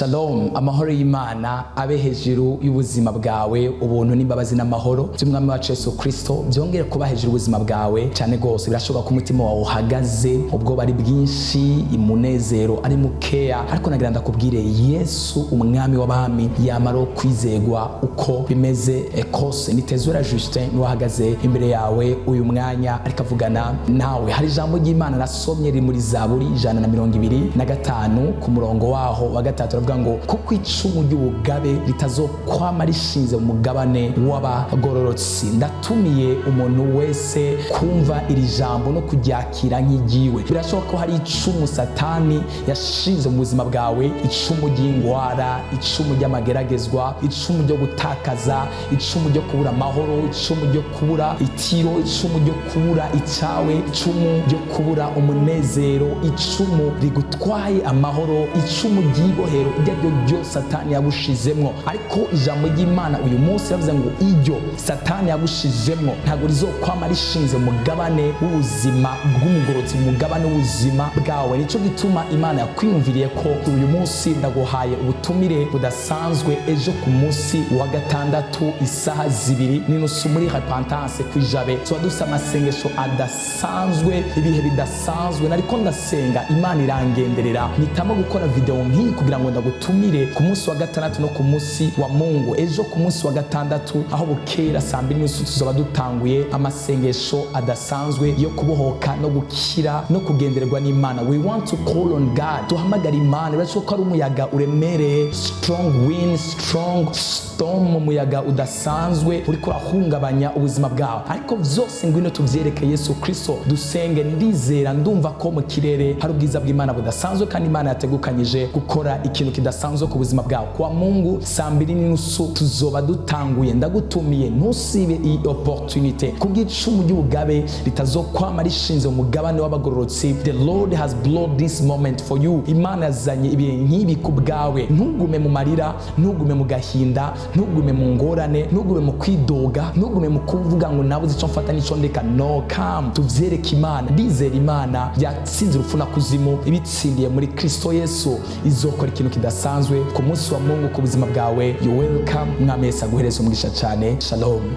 Shalom, amahoro y'Imana abe hejuru y'ubuzima bwawe. Ubuntu n'imbabazi n'amahoro by'Umwami wacu Yesu Kristo byongere kuba hejuru y'ubuzima bwawe cyane rwose. Birashoboka ko umutima wawe uhagaze, ubwoba ari bwinshi, umunezero ari mukeya, ariko nagira ndakubwire: Yesu Umwami w'abami yamara kwizegwa uko bimeze kose. Ni Tezura Justin niwe ahagaze imbere yawe uyu mwanya ariko avugana nawe. Hari ijambo ry'Imana nasomye riri muri Zaburi 125, ku murongo waho wa 3, aravuga ngo: "Kuko icumu ry'ubugabe ritazokwama rishinze mu mugabane w'abagororotsi." Ndatumiye umuntu wese kumva iri jambo no kuryakira nk'igiwe. Birashoboka ko hari icumu Satani yashinze mu buzima bwawe, icumu ry'ingwara, icumu ry'amageragezwa, icumu ryo gutakaza, icumu ryo kubura amahoro, icumu ryo kubura itiro, icumu ryo kubura icyawe, icumu ryo kubura umunezero, icumu rigutwaye amahoro, icumu ry'ibohero, iryo ari ryo ryose Satani yagushizemwo. Ariko ijambo ry'Imana uyu munsi yavuze ngo iryo Satani yagushizemwo ntabwo rizokwama rishinze mu mugabane w'ubuzima bw'umugororotsi, mu mugabane w'ubuzima bwawe. Nicyo gituma Imana yakwiyumviriye ko uyu munsi ndaguhaye ubutumire budasanzwe. Ejo ku munsi wa gatandatu, isaha 2:30, muri Repentance kw'Ijabe, tuba dufite amasengesho adasanzwe, ibihe bidasanzwe. Nariko ndasenga, Imana irangenderera, mpitamo gukora video nk'iyi kugira ngo ndagutumire ku munsi wa gatandatu no ku munsi wa Mungu. Ejo ku munsi wa gatandatu, aho bukera, saa 2:30, tuzoba dutanguye amasengesho adasanzwe yo kubohoka no gukira no kugendererwa n'Imana. We want to call on God, duhamagara Imana. Birashoboka ko ari umuyaga uremereye, strong wind, strong storm, umuyaga udasanzwe uriko urahungabanya ubuzima bwawe, ariko byose ngwino tuvyereke Yesu Kristo, dusenge. Ndizera, ndumva ko mu kirere hari ubwiza bw'Imana budasanzwe, kandi Imana yategukanyije gukora ikintu kidasanzwe ku buzima bwawe. Kwa Mungu, saa 2:30 tuzoba dutanguye. Ndagutumiye, ntusibe iyi opportunité, kubw'icumu ry'ubugabe ritazokwama rishinze mu mugabane w'abagororotsi. The Lord has brought this moment for you. Imana yazanye ibihe nk'ibi ku bwawe. Ntugume mu marira, ntugume mu gahinda, ntugume mu ngorane, ntugume mu kwidoga, ntugume mu kuvuga ngo nabuze icyo mfata n'icyo ndeka. No, come tuvyereke Imana. Ndizera Imana yatsinze urupfu na kuzimu, ibitsindiye muri Kristo Yesu, izokora ikintu kidasanzwe ku munsi wa Mungu ku buzima bwawe. You welcome. Mwami Yesu aguhereza umugisha cyane. Shalom.